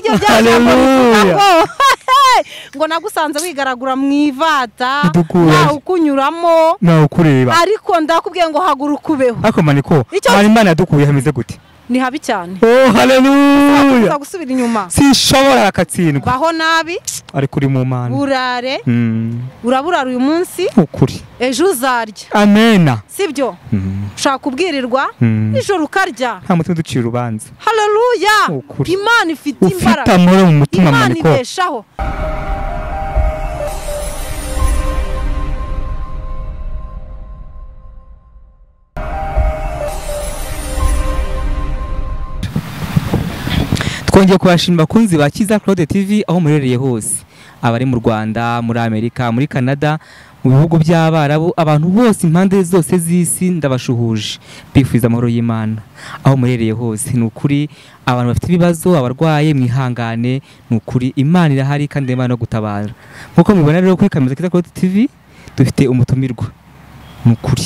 Haleluya. Ngo nagusanze wigaragura mu ivata nta ukunyuramo nta ukureba, ariko ndakubwiye ngo haguruka ubeho. Ariko maniko Imana yadukuye hameze gute? Ni habi cyane. Oh haleluya. Gusubira inyuma sinshobora akatsindwa. Baho nabi ariko uri mu Mana. Burare uraburara uyu munsi ukuri, ejo uzarya. Amena. Sibyo? Ushaka kubwirirwa nijoro ukarya, nta mutima uducira urubanza. Haleluya. Imana ifite imbaraga, ufite amahoro mu mutima. Imana ibeshaho. Twongeye kubashimira bakunzi ba Cyiza Claude TV aho murereye hose, abari mu Rwanda, muri Amerika, muri Canada, mu bihugu by'Abarabu, abantu bose impande zose z'isi ndabashuhuje, bifuza amahoro y'Imana aho murereye hose. Ni ukuri abantu bafite ibibazo, abarwaye mwihangane, ni ukuri Imana irahari kandi Imana no gutabara. Nkuko mubibona rero kuri kamera Cyiza Claude TV dufite umutumirwa, ni ukuri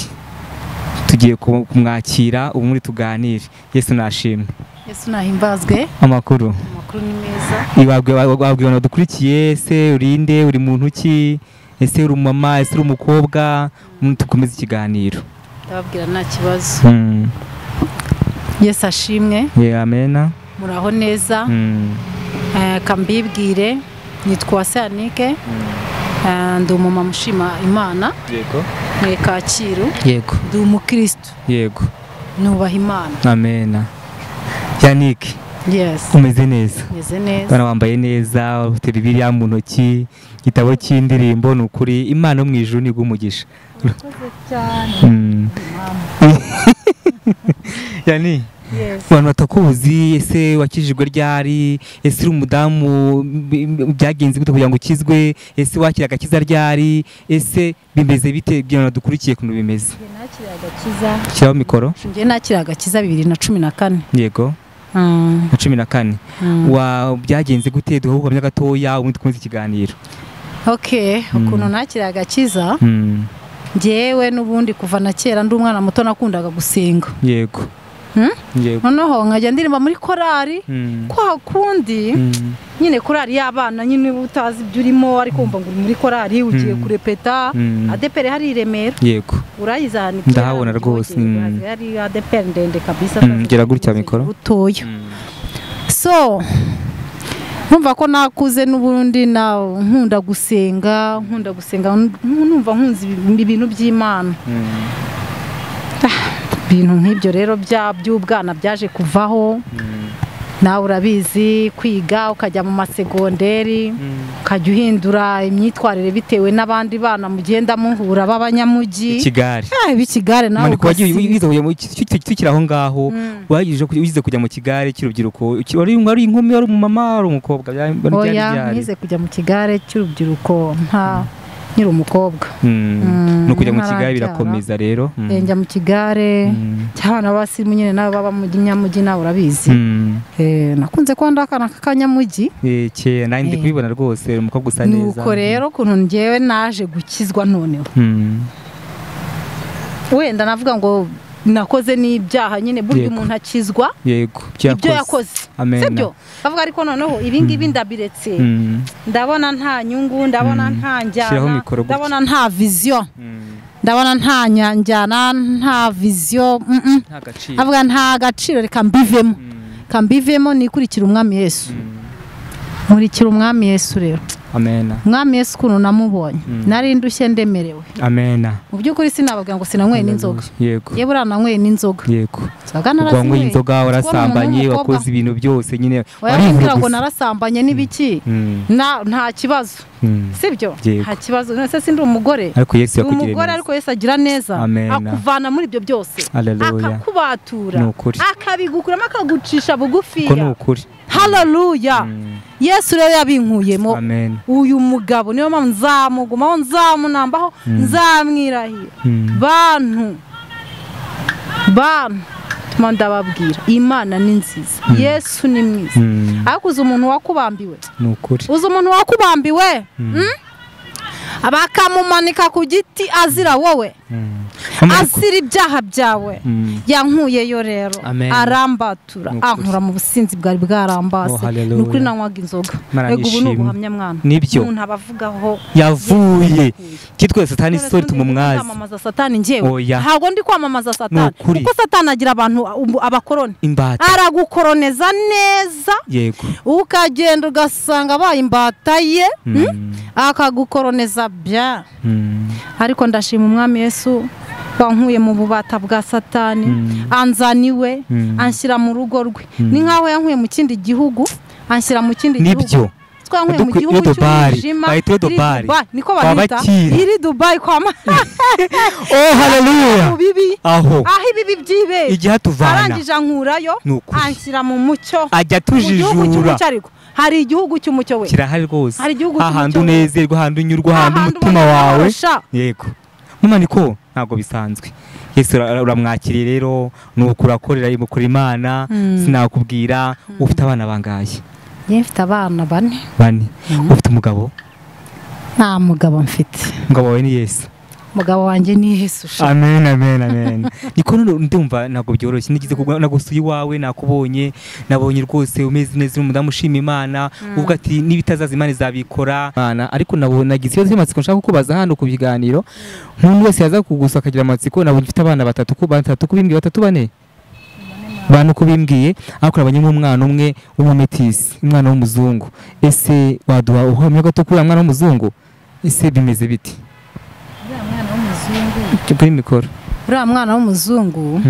tugiye kumwakira ubu muri tuganire. Yesu nashimwe. Yesu nahimbazwe. Amakuru? Amakuru ni meza. Wabwiwe na dukurikiye, ese urinde, uri muntu ki? Ese uri mama, ese uri umukobwa? Tukomeze ikiganiro. Ndababwira nta kibazo. Yesu ashimwe. Yeah, amena. Muraho neza. Kambibwire nitwa Sanike. Ndi umumama mushima Imana. Yego. Mwe Kacyiru. Yego. Ndi umukristo. Yego. Nubaha Imana. Amena. Yannick. Yes. Umeze neza. Umeze neza. Bana wambaye neza, ufite Bibiliya mu ntoki, igitabo cy'indirimbo, ni ukuri Imana mu ijuru ni gumugisha. Urakoze cyane. Yani. Yes. Abantu batakuzi, ese wakijijwe ryari? Ese uri umudamu byagenze gute kugira ngo ukizwe? Ese wakira agakiza ryari? Ese bimeze bite byana dukurikiye kuntu bimeze? Nakira agakiza. Shyiraho mikoro. Ngiye nakira agakiza 2014. Yego. Na 14. Wa byagenze gute duhugamye gatoya ubundi dukomeze ikiganiro. Okay, ukuntu nakira agakiza. Ngewe nubundi kuva na kera ndi umwana muto nakundaga gusenga. Yego. Yego. Noneho nkajya ndirimba muri korari kwa kundi nyine korari y'abana nyine utazi ibyo urimo ariko umva ngo uri muri korari ugiye kurepeta. ADPR hari i Remera. Yego. Urayizana ndahabona rwose. Hari ADPR ndende kabisa. Gera gutya mikoro. Utoya. So numva ko nakuze n'ubundi na nkunda gusenga, numva nkunze ibintu by'Imana. Ibintu nk'ibyo rero by'ubwana byaje kuvaho. Nawe urabizi, kwiga ukajya mu masegonderi, ukajya uhindura imyitwarire bitewe n'abandi bana mugenda muhura b'abanyamugi. Ikigare. B'ikigare nawe ukiri aho ngaho wagize kujya mu kigare cy'urubyiruko, wari inkumi, wari umumama, wari umukobwa? Oya, nize kujya mu kigare cy'urubyiruko nta nyiri umukobwa. No kujya mu kigare birakomeza rero. Njya mu kigare cy'abana b'abasirimu nyine nabo baba mu nyamugi nawe urabizi. Nakunze kuba ndakana k'akanyamugi. Kera nari ndi kubibona rwose umukobwa usa neza. Nuko rero ukuntu ngewe naje gukizwa noneho. Wenda navuga ngo nakoze n'ibyaha nyine, burya umuntu akizwa yego ibyo yakoze. Sibyo? Bavuga ariko noneho ibi ngibi ndabiretse. Ndabona nta nyungu, ndabona nta njyana, ndabona nta vision. Ndabona nta njyana, nta vision. Avuga nta gaciro, reka mbivemo. Kambivemo nikurikira Umwami Yesu. Nkurikira Umwami Yesu rero. Amena. Umwami Yesu ukuntu namubonye. Nari ndushye ndemerewe. Amena. Mu by'ukuri sinababwira ngo sinanyweye n'inzoga. Yego. Yewe urananyweye n'inzoga. Yego. Wanyweye inzoga, warasambanye, wakoze ibintu byose nyine. Warambwira ngo narasambanye n'ibiki? Nta kibazo. Sibyo? Nta kibazo. None se ndi umugore. Ariko Yesu yakugiriye neza. Umugore ariko Yesu agira neza. Akuvana muri ibyo byose. Akakubatura. Akabigukuramo, akagucisha bugufi. Ko ni ukuri. Haleluya. Yesu rero yabinkuyemo. Amen. Uyu mugabo niyo mpamvu nzamugumaho, nzamunambaho, nzamwirahira. Bantu tuma ndababwira Imana ni nziza, Yesu ni mwiza. Ariko uzi umuntu wakubambiwe? Ni ukuri. Uzi umuntu wakubambiwe? Abakamumanika ku giti azira wowe. Azira ibyaha byawe. Yankuyeyo rero arambatura, ankura mu businzi bwari bwarambase. Nukuri nanywaga inzoga. Ego ubu ni ubuhamya mwana. Umuntu abavugaho yavuye kitwe satani sori tumumwazi. Kwamamaza satani njyewe ntabwo ndi kwamamaza satani, kuko satani agira abantu abakoroni, aragukoroneza neza. Yego. Ukagenda ugasanga abaye imbata ye, akagukoroneza bya. Ariko ndashima umwami Yesu wankuye mu bubata bwa satani, anzaniwe, anshyira mu rugo rwe. Ni nkaho yankuye mu kindi gihugu, anshyira mu kindi gihugu. Nibyo. Twankuye mu gihugu cy'umwijima, niko bahita iri Dubai kwa Oh haleluya. Aho ibibi byibe igihe atuvana, arangije ankurayo anshyira mu mucyo, ajya tujijura. Hari igihugu cy'umucyo we kirahari rwose, ahantu unezerwa, ahantu unyurwa, ahantu umutima wawe. Yego mama, niko ntabwo bisanzwe. Yesu uramwakiriye rero, nuko urakorera imukora Imana. Sinakubwira ufite abana bangaye? Njye mfite abana bane. Bane. Ufite umugabo? Nta mugabo mfite. Umugabo wawe ni Yesu? Umugabo wanjye ni Yesu. Amen, amen, amen. Niko ndumva ntabwo byoroshye. Nigize nagusuye iwawe, nakubonye, nabonye rwose umeze neza, umudamu ushima Imana, uvuga ati nibitazaza Imana izabikora. Ariko nagize ikibazo cy'amatsiko nshaka kukubaza hano ku biganiro. Umuntu wese yaza kugusa akagira amatsiko. Nabonye ufite abana batatu, batatu kubimbwiye, batatu bane bantu kubimbwiye, ariko nabonye nk'umwana umwe w'umumetisi, umwana w'umuzungu. Ese waduha uhamya gato kuri mwana w'umuzungu? Ese bimeze biti? Kuri mikoro. Uriya mwana w'umuzungu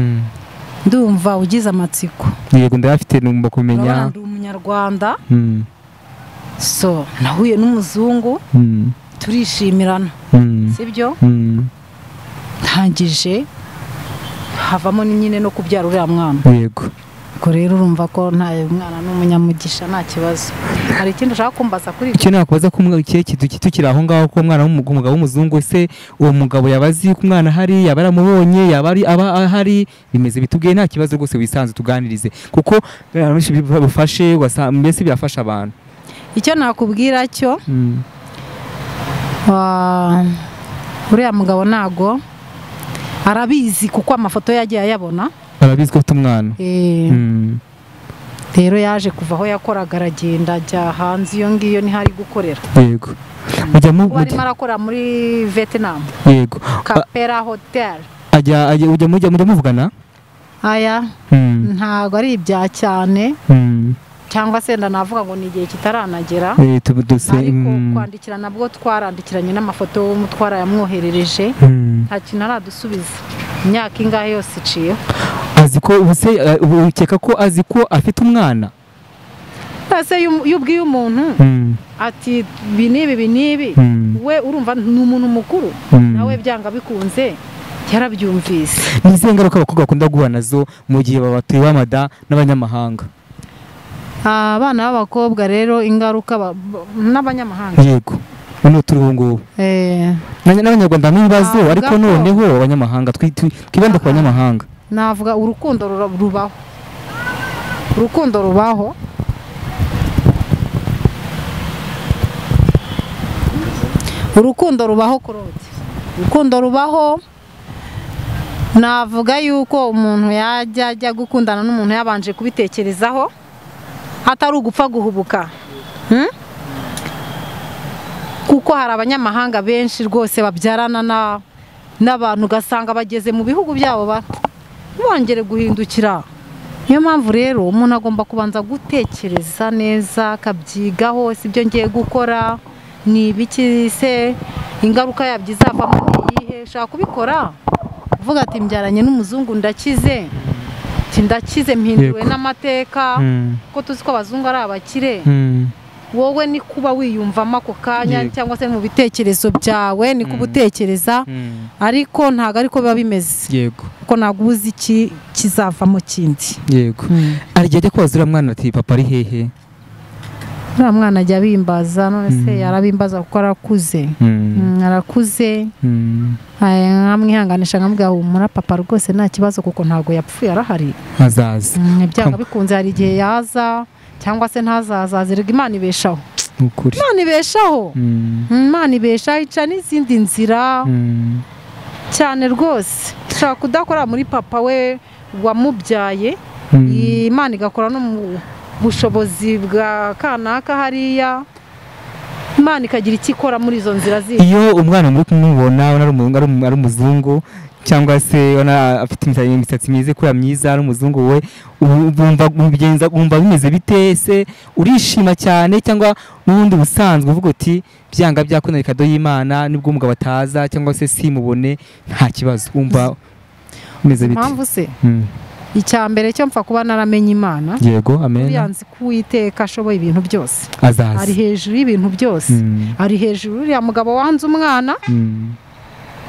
ndumva ugize amatsiko. Yego ndafite numva kumenya. Ndi umunyarwanda. So nahuye n'umuzungu turishimirana. Sibyo? Ntangije havamo nyine no kubyara uriya mwana. Yego. Ubwo rero urumva ko nta mwana n'umunyamugisha nta kibazo. Hari ikindi ushaka kumbaza kuri icyo? Nakubaza ko tukiri aho ngaho ko umwana w'umugabo w'umuzungu, se uwo mugabo yabazi ko umwana hari, yaba yaramubonye, yaba ari aba ahari, bimeze bitubwiye nta kibazo rwose, wisanze tuganirize kuko bufashe mbese birafasha abantu. Icyo nakubwira cyo uriya mugabo nago arabizi kuko amafoto yagiye ayabona. Arabizi ko afite umwana. Rero yaje kuva aho yakoraga aragenda ajya hanze, iyo ngiyo niho ari gukorera. Yego. Arimo arakora muri Vietnam. Yego. Capera Hotel. Ajya ujya mujya muvugana? Aya. Ntago ari ibya cyane. Cyangwa se ndanavuga ngo ni igihe kitaranagera. Ariko kwandikira nabwo twarandikiranye n'amafoto umutwara yamwoherereje. Nta kintu aradusubiza. Imyaka ingahe yose iciye. Azi ko ubuse ukeka ko azi ko afite umwana? Ese yubwiye umuntu ati ibi n'ibi ibi n'ibi, we urumva ni umuntu mukuru nawe byanga bikunze yarabyumvise. Ni izihe ngaruka abakobwa bakunda guhura nazo mu gihe babatuye bamada n'abanyamahanga? Abana b'abakobwa rero ingaruka n'abanyamahanga. Yego. None turi ubu ngubu n'abanyarwanda n'ibibazo, ariko noneho abanyamahanga twibanda ku banyamahanga. Navuga urukundo rubaho. Urukundo rubaho. Urukundo rubaho kuroti. Urukundo rubaho. Navuga yuko umuntu yajya ajya gukundana n'umuntu yabanje kubitekerezaho, hatari ugupfa guhubuka. Kuko hari abanyamahanga benshi rwose babyarana n'abantu ugasanga bageze mu bihugu byabo bongere guhindukira. Niyo mpamvu rero umuntu agomba kubanza gutekereza neza, akabyigaho, si ibyo ngiye gukora ni ibiki se, ingaruka yabyo izavamo ni iyihe. Ushaka kubikora uvuga ati mbyaranye n'umuzungu ndakize, ndakize mpinduwe n'amateka, ko tuzi ko abazungu ari abakire. Wowe ni kuba wiyumvamo ako kanya cyangwa se mu bitekerezo byawe ni kubutekereza, ariko ntago ariko biba bimeze. Yego. Kuko ntago uzi iki kizavamo kindi. Yego. Arigeze ajya kubaza uriya mwana ati papa ari hehe? Uriya mwana ajya abimbaza, none se yarabimbaza kuko arakuze. Arakuze. Nkamwihanganisha nkamubwira humura papa rwose nta kibazo kuko ntago yapfuye arahari. Azaza. Byanga bikunze hari igihe yaza cyangwa se ntazaza, zirega Imana ibeshaho. Ukuri. Imana ibeshaho. Imana ibeshaho ica n'izindi nzira. Cyane rwose. Ushobora kudakora muri papa we wamubyaye, Imana igakora no mu bushobozi bwa kanaka hariya, Imana ikagira icyo ikora muri izo nzira zindi. Iyo umwana muri kumubona ari umuzungu cyangwa se afite imisatsi myiza ikura myiza ari umuzungu, we wumva bimeze bite? Se urishima cyane cyangwa n'ubundi busanzwe uvuga uti byanga byakunda kado y'Imana nibwo umugabo ataza cyangwa se simubone nta kibazo, wumva bimeze bite? Impamvu se icya mbere cyo mpfa kuba naramenye Imana. Yego, amen. Yanzi kuwiteka ashoboye ibintu byose, azaza ari hejuru y'ibintu byose, ari hejuru uriya mugabo wanze umwana,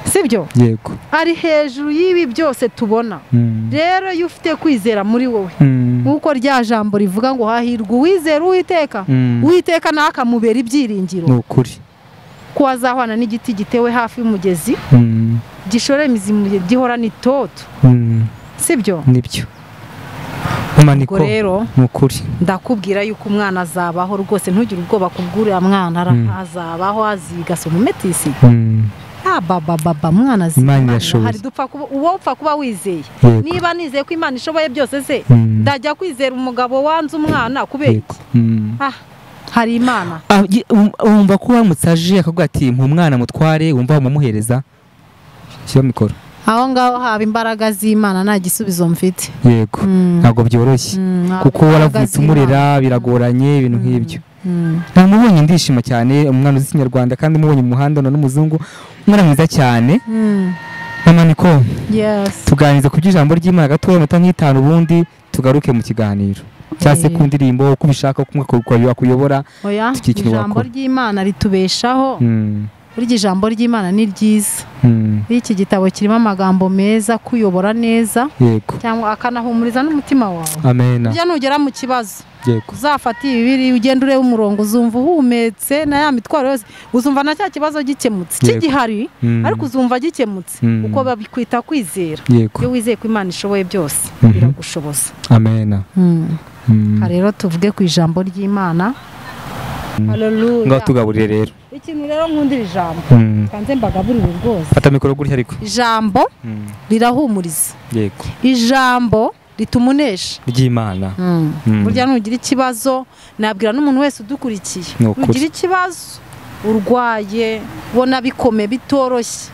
sibyo? Yego, ari hejuru y'ibi byose tubona. Rero iyo ufite kwizera muri wowe, nkuko rya jambo rivuga ngo hahirwa uwizera Uwiteka, Uwiteka nawe akamubera ibyiringiro. Ni ukuri ko azahwana n'igiti gitewe hafi y'umugezi, gishora imizi gihorana itoto, sibyo? Nibyo. Ubwo rero ndakubwira yuko umwana azabaho rwose, ntugire ubwoba kubw'uriya mwana, azabaho, aziga somumetisi. Baba mwana aziga, hari dupfa kuba uwo upfa kuba wizeye. Niba nizeye ko Imana ishoboye byose, se ndajya kwizera umugabo wanze umwana kubera iki? Hari Imana. Wumva ko waramutse aje akavuga ati mpa umwana mutware, wumva wamumuhereza? Shyira mikoro. Aho ngaho haba imbaraga z'Imana, nta gisubizo mfite. Yego, ntabwo byoroshye kuko waravutse umurera, biragoranye ibintu nk'ibyo. Namubonye ndishima cyane, umwana uzi Ikinyarwanda kandi umubonye mu muhanda n'umuzungu, umwana mwiza cyane. Mama Niko, tuganirize ku by'ijambo ry'Imana gatoya, iminota nk'itanu ubundi tugaruke mu kiganiro cyangwa se ku ndirimbo uko ubishaka, uko wakuyobora. Ijambo ry'Imana ritubeshaho. Burya ijambo ry'Imana ni ryiza. Iki gitabo kirimo amagambo meza kuyobora neza, cyangwa akanahumuriza n'umutima wawe. Amen. Burya nugera mu kibazo, uzafata Bibiliya ugende urebe umurongo, uzumva uhumetse na ya mitwaro yose, uzumva na cya kibazo gikemutse kigihari, ariko uzumva gikemutse uko babikwita kwizera. Iyo wizeye ko Imana ishoboye byose, biragushoboza. Amen. Rero tuvuge ku ijambo ry'Imana. Haleluya. Ngaho tugaburire rero. Ikintu rero nkundira ijambo, kanze mbagaburire rwose. Fata mikoro gutya ariko. Ijambo rirahumuriza. Yego. Ijambo rituma unesha. Ry'Imana. Burya nugira ikibazo, nabwira n'umuntu wese udukurikiye. Ugira ikibazo, urwaye, ubona bikome bitoroshye,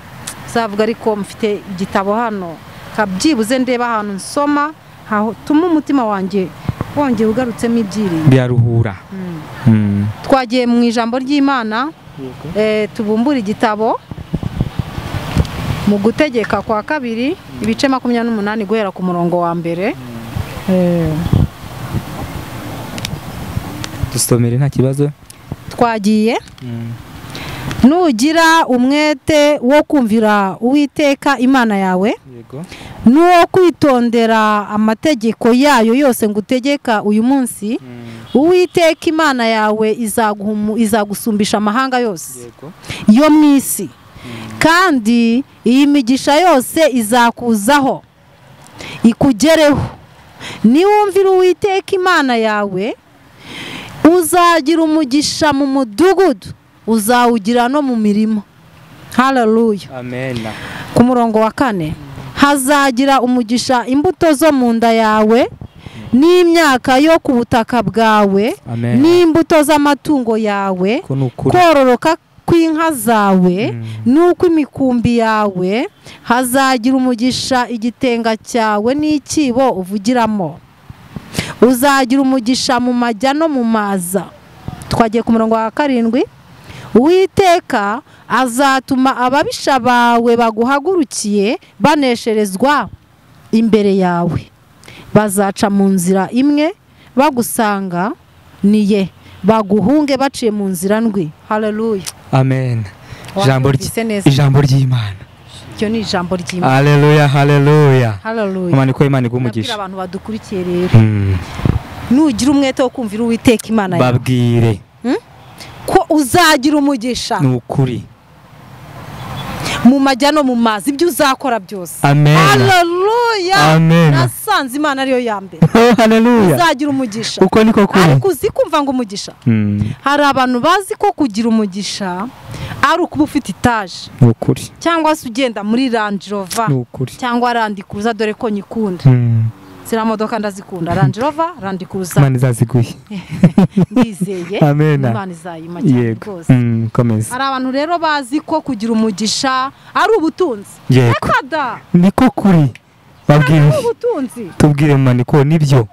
uzavuga ariko mfite igitabo hano, kabyibuze ndeba ahantu nsoma, hatuma umutima wanjye wongeye ugarutsemo ibyiringiro. Byaruhura. Twagiye mu ijambo ry'Imana, tubumbura igitabo mu Gutegeka kwa kabiri ibice 28 guhera ku murongo wa mbere. Dusomere nta kibazo. Twagiye. Nugira umwete wo kumvira Uwiteka Imana yawe, nuwo kwitondera amategeko yayo yose ngutegeka uyu munsi, Uwiteka Imana yawe izagusumbisha amahanga yose yo mu isi, kandi iyi migisha yose izakuzaho ikugereho. Niwumvira Uwiteka Imana yawe, uzagira umugisha mu mudugudu, uzawugira no mu mirima. Haleluya. Amen. Ku murongo wa 4, hazagira umugisha imbuto zo mu nda yawe, n'imyaka yo ku butaka bwawe, n'imbuto z'amatungo yawe, kororoka kw'inka zawe, n'uko imikumbi yawe. Hazagira umugisha igitenga cyawe n'ikibo uvugiramo. Uzagira umugisha mu majya no mu maza. Twagiye ku murongo wa 7. Uwiteka azatuma ababisha bawe baguhagurukiye banesherezwa imbere yawe. Bazaca mu nzira imwe bagusanga niye, baguhunge baciye mu nzira ndwi. Haleluya. Amen. Ijambo ry'Imana. Icyo ni ijambo ry'Imana. Haleluya, haleluya. Haleluya. Imana iko Imana igumugisha. Abantu badukurikiye rero, nugira umwete wo kumvira Uwiteka Imana yawe, babwire ko uzagira umugisha. Ni ukuri. Mu majya no mu mazi, ibyo uzakora byose. Amen. Haleluya. Amen. Nasanze Imana ariyo ya mbere. Haleluya. Uzagira umugisha. Uko niko kuri. Ariko uzi kumva ngo umugisha. Hari abantu bazi ko kugira umugisha Ari ukuba ufite itaje Nukuri. Cyangwa se ugenda muri Range Rover. Nukuri. Cyangwa Land Cruiser dore ko nyikunda. Zira modoka ndazikunda Range Rover, Land Cruiser. Imana izaziguye. Ndizeye. Imana izayima cyane rwose. Komeza. Hari abantu rero bazi ko kugira umugisha ari ubutunzi. Yego. Kada. Niko kuri. Babwire. Ubutunzi. Tubwire maniko nibyo.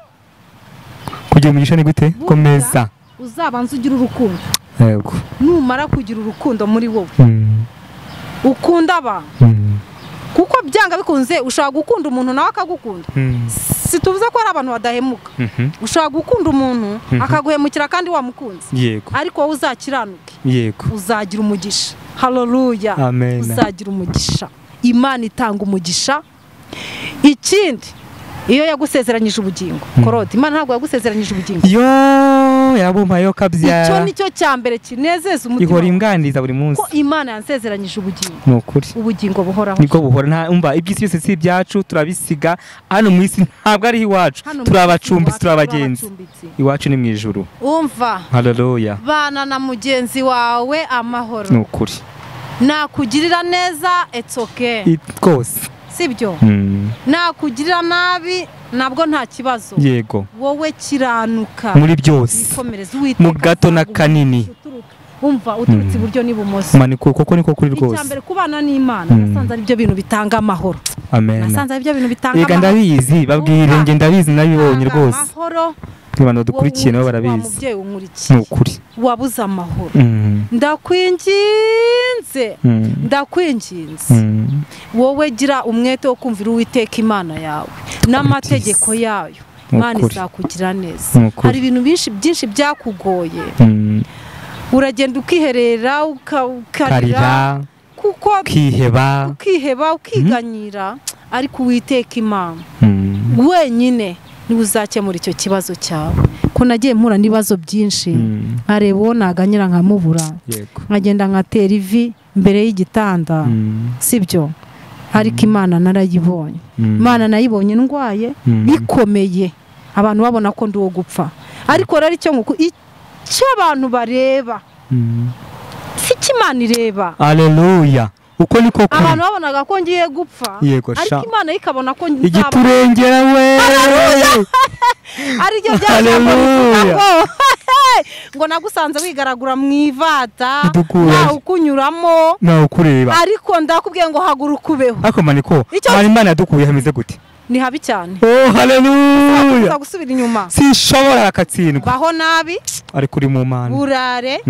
Kugira umugisha ni gute? Komeza. Uzabanza ugira urukundo. Yego. Numara kugira urukundo muri wowe. Ukunda abantu. Kuko byanga bikunze ushobora gukunda umuntu nawe akagukunda. Situvuze ko ari abantu badahemuka. Ushobora gukunda umuntu akaguhemukira kandi wamukunze. Yego. Ariko wowe uzakiranuke. Yego. Uzagira umugisha. Haleluya. Amen. Uzagira umugisha. Imana itanga umugisha. Ikindi iyo yagusezeranyije ubugingo. Korode Imana ntabwo yagusezeranyije ubugingo. Yo yabumpaye kabyara. Icyo nicyo cyambere kinezeza umutima. Ihora imganiriza buri munsi. Ko Imana yansezeranyije ubugingo. Nukuri. Ubugingo buhoraho. Niko buhora nta umva ibyisi byose si ibyacu turabisiga hano mu isi ntabwo ari iwacu. Turabacumbitsi turabagenzi. Iwacu ni mu ijuru. Umva. Haleluya. Bana na mugenzi wawe amahoro. Nukuri. Nakugirira neza it's okay. Rwose. Sibyo? Nakugirira nabi nabwo nta kibazo. Yego. Wowe kiranuka muri byose. Mu gato na kanini. Umva uturutse iburyo n'ibumoso. Maniko koko niko kuri rwose. Icyambere kubana n'Imana nasanze ari byo bintu bitanga amahoro. Amen. Nasanze ari byo bintu bitanga amahoro. Yega ndabizi babwire nge ndabizi nabibonye rwose. Amahoro. Abantu badukurikiye nabo barabizi. Mubyeyi unkurikiye. Nukuri. Wabuze amahoro. Ndakwinginze. Ndakwinginze. Wowe gira umwete wo kumvira Uwiteka Imana yawe n'amategeko yayo. Imana izakugira neza. Hari ibintu byinshi byakugoye. Uragenda ukiherera ukarira kuko ukiheba ukiganyira ariko Uwiteka Imana wenyine niwe uzakemura icyo kibazo cyawe. Ko nagiye mpura n'ibibazo byinshi nkareba uwo naganyira nkamubura nkagenda nkatera ivi mbere y'igitanda sibyo ariko Imana narayibonye. Imana nayibonye ndwaye bikomeye abantu babona ko ndi uwo gupfa ariko rero icyo nguko icyo abantu bareba si icyo Imana ireba. Haleluya. Uko niko kuri. Abantu babonaga ko ngiye gupfa ariko Imana ikabona ko nzaba igiturengera we. Ari byo byajambo ngo nagusanze wigaragura mu ivata nta ukunyuramo nta ukureba ariko ndakubwiye ngo haguruka ubeho. Ariko maniko hari Imana yadukuye hameze gute? Ni habi cyane. Oh haleluya. Gusubira inyuma. Sinshobora akatsindwa. Baho nabi ariko uri mu Mana. Burare.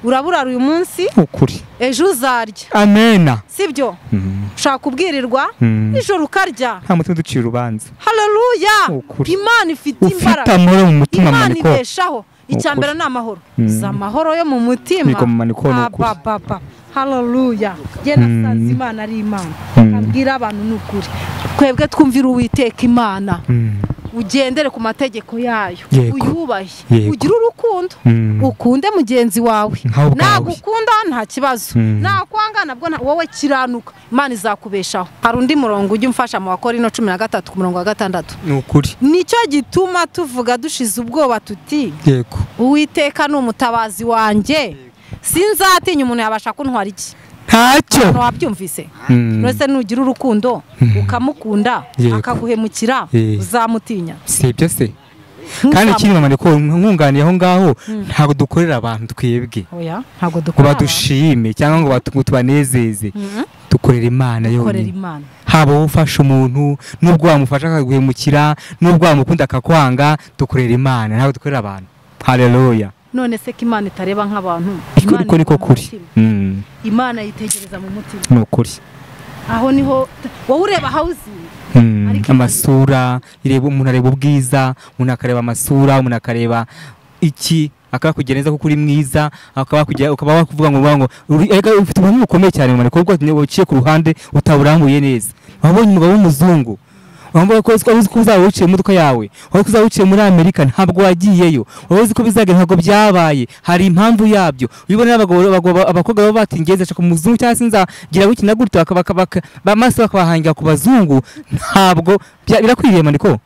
Uraburara uyu munsi. Ukuri. Ejo uzarya. Amena. Sibyo? Ushaka kubwirirwa nijoro ukarya. Nta mutima uducira urubanza. Haleluya. Imana ifite imbaraga. Ufite amahoro mu mutima maniko. Imana ibeshaho. Icyambere ni amahoro. Za amahoro yo mu mutima. Niko maniko nukuri. Haleluya. Jye nasanze Imana ari Imana. Ambwira abantu nukuri. Twebwe twumvira Uwiteka Imana. Ugendere ku mategeko yayo. Uyubahe. Ugire urukundo. Ukunde mugenzi wawe. Nagukunda nta kibazo. Nakwanga nabwo wowe kiranuka. Imana izakubeshaho. Hari undi murongo ujye umfasha mu Bakorinto 13 ku murongo wa 6. Nukuri. Nicyo gituma tuvuga dushize ubwoba tuti. Yego. Uwiteka ni umutabazi wanjye. Sinzatinya umuntu yabasha kuntwara iki. Ntacyo. Wabyumvise? Nose nugira urukundo ukamukunda akaguhemukira uzamutinya. Si ibyo se? Kandi ikindi mama niko nkunganiye aho ngaho ntabwo dukorera abantu twebwe. Oya, ntabwo dukorera. Ngo badushime cyangwa ngo tubanezeze. Dukorera Imana yonyine. Haba ufasha umuntu nubwo wamufasha akaguhemukira nubwo wamukunda akakwanga dukorera Imana ntabwo dukorera abantu. Haleluya. None se ko Imana itareba nk'abantu. Iko niko kuri. Imana yitegereza mu mutima. Nukuri. Aho niho wowe ureba housing. Amasura ireba umuntu areba ubwiza, umuntu akareba amasura, umuntu akareba iki akakugira neza kuko uri mwiza, akabakugira ukaba wakuvuga ngo ngo ufite ubuhamya bukomeye cyane mu kuko uciye ku ruhande utaburambuye neza. Wabonye umugabo w'umuzungu wambaye ko uzi ko uzaba wiciye imodoka yawe, wari uzaba wiciye muri Amerika ntabwo wagiyeyo, wari uzi ko bizagenda ntabwo byabaye, hari impamvu yabyo. Ubibona abakobwa baba batingeze ashaka umuzungu cyangwa se nzagira gutya na gutya bamaso bakabahangira ku bazungu, ntabwo birakwiriye maniko.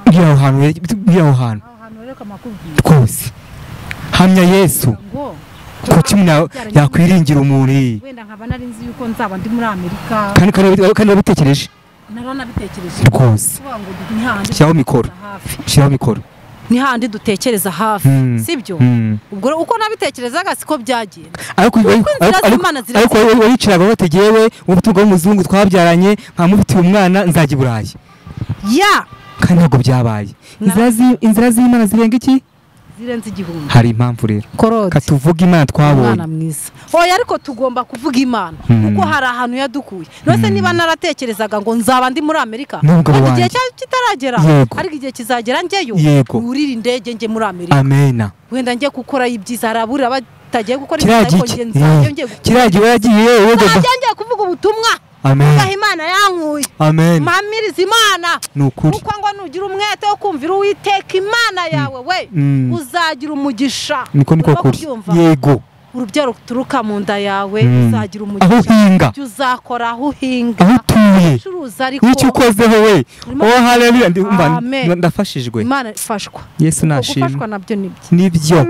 Ngira aho hantu, ngira aho hantu. Rwose. Hamya Yesu. Kuki yakwiringira umuntu? Wenda nkaba nari nzi yuko nzaba ndi muri Amerika. Kandi wabitekereje? Naranabitekereje. Rwose. Shyiraho mikoro. Shyiraho mikoro. Ni handi dutekereza hafi, sibyo? Ubwo uko nabitekerezaga siko byagenda. Ariko wicaraga bategewe umutungo w'umuzungu twabyaranye nkamufitiye umwana nzajya i Burayi. Ya! Kandi ntabwo byabaye. Inzira z'Imana zirenga iki? Zirenze igihumbi. Hari impamvu rero. Katuvuga Imana twabonye. Imana mwiza. Oya ariko tugomba kuvuga Imana kuko hari ahantu yadukuye. Nose niba naratekerezaga ngo nzaba ndi muri Amerika, igihe kitaragera, ariko igihe kizagera njyeyo, urira indege nge muri Amerika. Amena. Wenda ngiye gukora ibyiza harabura batagiye gukora ibyiza ariko nge nzajya ngiye gukora. Kiragiye yagiye ngiye kuvuga ubutumwa. Amen. Imana yankuye. Amen. Mpamiriza Imana. Nukuri. Kuko ngo nugira umwete wo kumvira Uwiteka Imana yawe we uzagira umugisha. Niko niko kuri. Yego. Urubyaro ruturuka mu nda yawe uzagira umugisha. Aho uhinga. Ibyo uzakora aho uhinga. Aho utuye. Ucuruza ariko. Icyo ukozeho we. Oh haleluya ndafashijwe. Imana ifashwa. Yesu nashimwe. Gufashwa nabyo nibyo. Nibyo.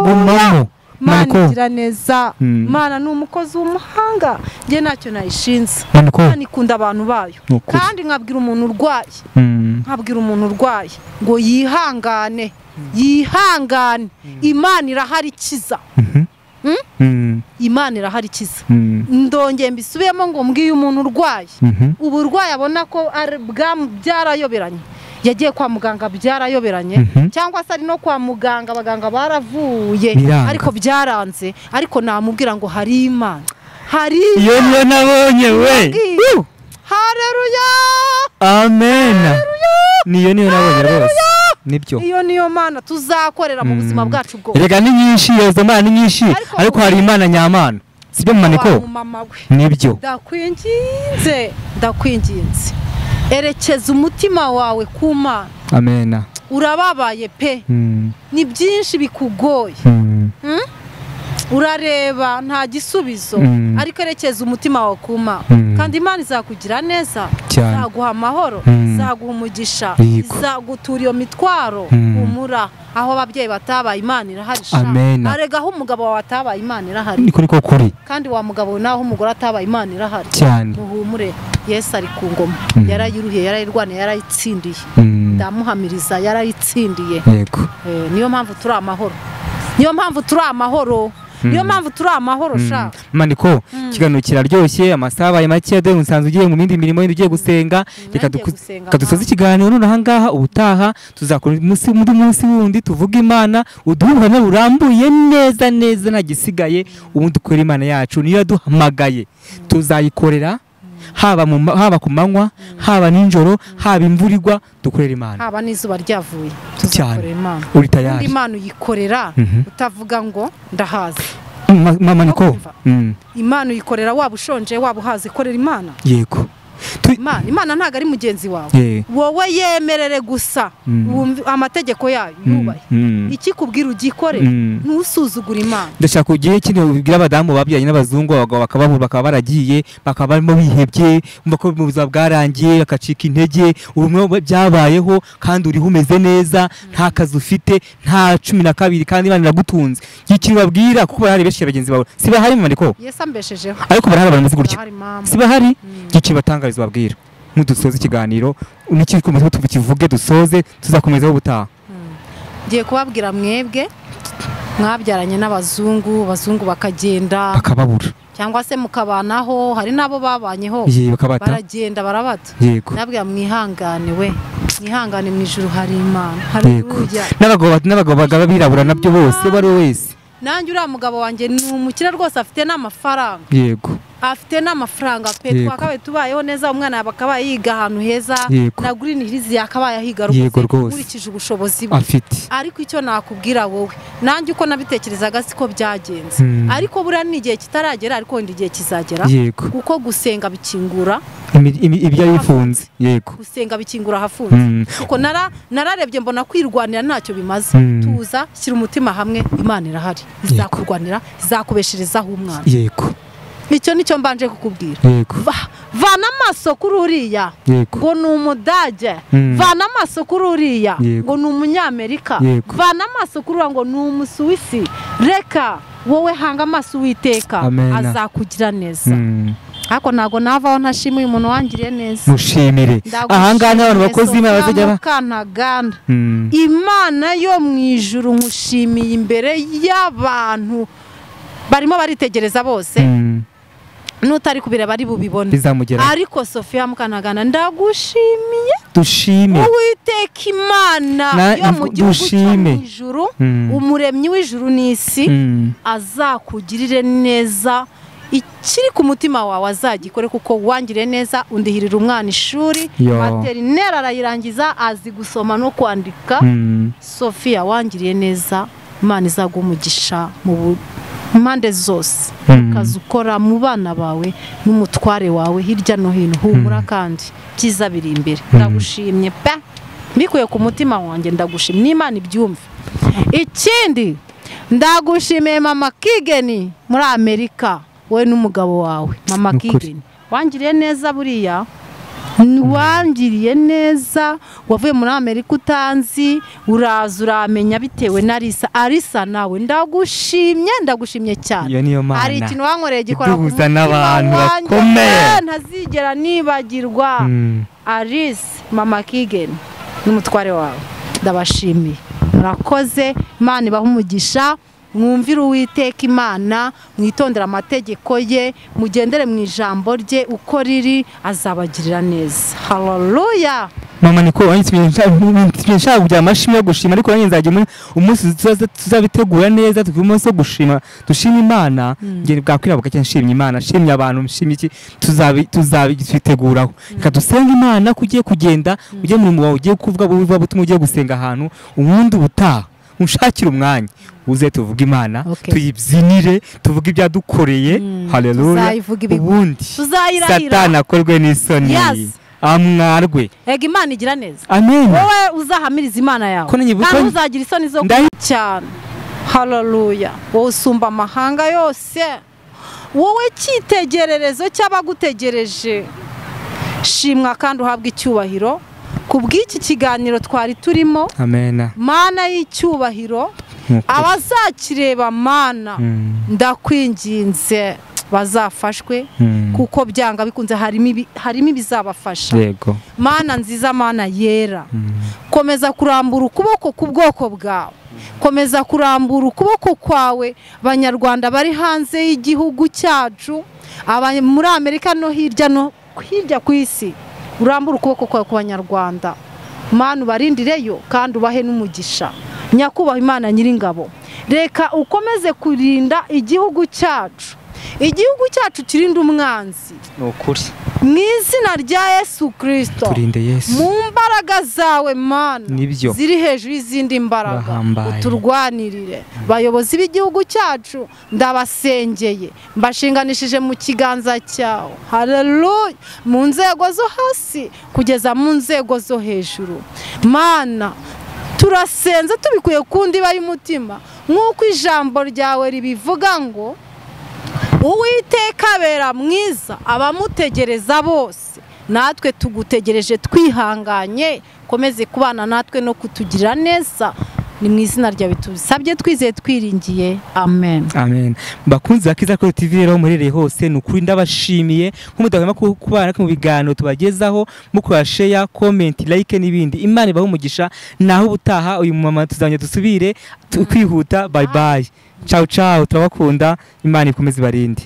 Gumamo. Imana igira neza. Imana ni umukozi w'umuhanga. Njye ntacyo nayishinze. Imana ikunda abantu bayo. Kandi nkabwira umuntu urwaye. Nkabwira umuntu urwaye ngo yihangane. Yihangane. Imana irahari ikiza. Imana irahari ikiza. Ndongeye mbisubiyemo ngo mbwiye umuntu urwaye. Uburwayi abona ko byarayoberanye. Yagiye kwa muganga byarayoberanye cyangwa se ari no kwa muganga abaganga baravuye ariko byaranze, ariko namubwira ngo hari Imana. Hari iyo niyo nabonye we. Haleluya. Amen. Niyo niyo nabonye rwose. Nibyo. Iyo niyo Mana tuzakorera mu buzima bwacu bwose. Rega ni nyinshi yezo Mana ni nyinshi ariko hari Imana nyamana. Sibyo Maniko? Nibyo. Ndakwinginze, ndakwinginze. Erekeza umutima wawe ku Mana. Amena. Urababaye pe. Ni byinshi bikugoye. Urareba nta gisubizo ariko erekeza umutima wawe ku Mana. Kandi Imana izakugira neza, izaguha amahoro, izaguha umugisha, izagutura iyo mitwaro. Humura aho ababyeyi batabaye Imana irahari. Arega aho umugabo wawe atabaye Imana irahari. Niko niko kuri. Kandi wa mugabo naho umugore atabaye Imana irahari. Cyane. Muhumure Yesu ari ku ngoma. Yarayiruhiye, yarayirwaniye, yarayitsindiye. Ndamuhamiriza yarayitsindiye. Yego. Niyo mpamvu turi amahoro. Niyo mpamvu turi amahoro. Niyo mpamvu turi amahoro sha. Maniko, ikiganiro kiraryoshye, amasaha abaye make, dore unsanzwe ugiye mu bindi mirimo yindi ugiye gusenga. Reka dusoze ikiganiro none aha ngaha, ubutaha tuzakora undi munsi wundi tuvuga Imana, uduhe ubuhamya burambuye neza neza nta gisigaye, ubundi dukore Imana yacu niyo yaduhamagaye. Tuzayikorera haba ku manywa, haba nijoro, haba imvura igwa, dukorera Imana. Haba n'izuba ryavuye, tuzakorera Imana. Uri tayari? Imana uyikorera utavuga ngo ndahaze. Mama niko. Imana uyikorera waba ushonje waba uhaze, ikorera Imana. Yego. Imana ntago ari mugenzi wawe. Wowe yemerere gusa amategeko yayo yubahe. Ikikubwira ugikore, ntusuzugure Imana. Ndashaka ugiye kino ubwira abadamu babyanye n'abazungu, abagabo bakababura bakaba baragiye, bakaba barimo bihebye, umva ko mu buzima bwarangiye, bakacika intege, urumwe byabayeho kandi uriho umeze neza, nta kazi ufite, nta 12 kandi Imana iragutunze. Ikintu babwira kuko barahari benshi bagenzi bawe. Si bahari Maniko? Yesu ambeshejeho. Ariko barahari abantu bameze gutyo. Si bahari? Ikintu batangariza babwira. Mudusoze ikiganiro n'ikiri tukivuge dusoze tuzakomeza ubutaha. Ngiye kubabwira mwebwe mwabyaranye n'abazungu, abazungu bakagenda bakababura cyangwa se mukabanaho, hari nabo babanyeho baragenda barabata. Nabwira mwihangane we, mwihangane mu ijuru hari Imana. Haleluya. N'abagabo bagaba birabura nabyo bose bari wese. Nanjye uriya mugabo wanjye ni umukire rwose, afite n'amafaranga. Yego. Afite n'amafaranga pe, twakabaye tubayeho neza, umwana yakabaye yiga ahantu heza, na Green Hills yakabaye ahiga rwose nkurikije ubushobozi bwe afite. Ariko icyo nakubwira wowe, nanjye uko nabitekerezaga siko byagenze. Ariko buriya ni igihe kitaragera, ariko wenda igihe kizagera. Kuko gusenga bikingura ibyo yifunze. Yego. Gusenga bikingura ahafunze. Kuko nararebye mbona kwirwanira ntacyo bimaze. Tuza, shyira umutima hamwe, Imana irahari. Izakurwanira, izakubesherezaho umwana. Yego. Icyo nicyo mbanje kukubwira. Vana amaso kuri uriya ngo ni umudage, vana amaso kuri uriya ngo ni umunyamerika, vana amaso kuri uriya ngo ni umusuwisi. Reka Wowe hanga amaso Uwiteka, azakugira neza. Ariko ntago navaho ntashimiye umuntu wangiriye neza. Mushimire. Ahangaha n'abantu bakozi Imana bazajya bakantaganda. Imana yo mu ijuru nkushimiye imbere y'abantu barimo baritegereza bose. Nutari kubireba ari bubibone. Ariko Sophia Mukantaganda ndagushimiye. Dushime Uwiteka Imana yo mu gihugu cyo mu ijuru, umuremyi w'ijuru n'isi, azakugirire neza. Ikiri ku mutima wawe azagikore, kuko wangire neza, undihirira umwana ishuri, materinere arayirangiza, azi gusoma no kwandika. Sophia wangiriye neza, Imana izaguha umugisha mu mpande zose, ukaza ukora mu bana bawe n'umutware wawe hirya no hino. Humura kandi byiza biri imbere. Ndagushimye pe, mbikuye ku mutima wanjye, ndagushimye n'Imana ibyumve. Ikindi ndagushimiye mama Kigeni muri Amerika, wowe n'umugabo wawe mama Kigeni wangiriye neza. Buriya wangiriye neza, wavuye muri Amerika utanzi, uraza uramenya bitewe na Arisa. Arisa nawe ndagushimye, ndagushimye cyane. Hari ikintu wankoreye gikora ku mutima wanjye ntazigera nibagirwa. Arisa, mama Kigeni n'umutware wawe, ndabashimiye, murakoze. Imana ibahe umugisha. Mwumvire Uwiteka Imana, mwitondere amategeko ye, mugendere mu ijambo rye uko riri, azabagirira neza. Haleluya. Mama niko nshaka kugira amashimwe yo gushima, ariko nanjye nzajya umunsi tuzabitegura neza, tuvuge umunsi wo gushima, dushima Imana. Nge bwakwira bugacya nshimye Imana, nshimye abantu, nshimye iki, tuzabiteguraho. Reka dusenge Imana ko ugiye kugenda, ugiye mu murimo wawe, ugiye kuvuga ubutumwa, ugiye gusenga ahantu, ubundi ubutaha unshakira umwanya uze tuvuge Imana, tuyibyinire, tuvuge ibyadukoreye. Haleluya. Ubundi Satani akorwe n'isoni, amwarwe. Ega Imana igira neza. Amen. Wowe uzahamiriza Imana yawe, kandi uzagira isoni zo cyane. Haleluya. Wowe usumba amahanga yose, wowe cyitegererezo cy'abagutegereje, shimwa kandi uhabwe icyubahiro kubw'iki kiganiro twari turimo. Amen. Mana y'icyubahiro, abazakireba Mana ndakwinginze bazafashwe, kuko byanga bikunze harimo ibizabafasha. Yego. Mana nziza, Mana yera, komeza kurambura ukuboko ku bwoko bwawe, komeza kurambura ukuboko kwawe Abanyarwanda bari hanze y'igihugu cyacu, muri Amerika no hirya no hirya ku isi. Urambura ukuboko kwawe ku Banyarwanda, Mana ubarindireyo kandi ubahe n'umugisha. Nyakubahwa Imana nyiringabo, reka ukomeze kurinda igihugu cyacu, igihugu cyacu kirinde umwanzi. Ni ukuri. Mu izina rya Yesu Kristo, turinde Yesu mu mbaraga zawe Mana nibyo ziri hejuru y'izindi mbaraga, uturwanirire. Bayobozi b'igihugu cyacu ndabasengeye, mbashinganishije mu kiganza cyawe. Haleluya. Mu nzego zo hasi kugeza mu nzego zo hejuru, Mana turasenze tubikuye ku ndiba y'umutima, nk'uko ijambo ryawe ribivuga ngo Uwiteka abera mwiza abamutegereza bose. Natwe tugutegereje twihanganye, komeze kubana natwe no kutugira neza. Ni mu izina ryawe tubisabye twizeye twiringiye. Amen. Amen. Bakunzi ba Kiza Claude TV rero murereye hose, ni ukuri ndabashimiye nk'umudahwema kubana mu biganiro tubagezaho, mukora share, comment, like n'ibindi. Imana ibahe umugisha. Naho ubutaha uyu mama tuzanye dusubire kwihuta. Bye bye. Ciao ciao, turabakunda. Imana ikomeze ibarinde.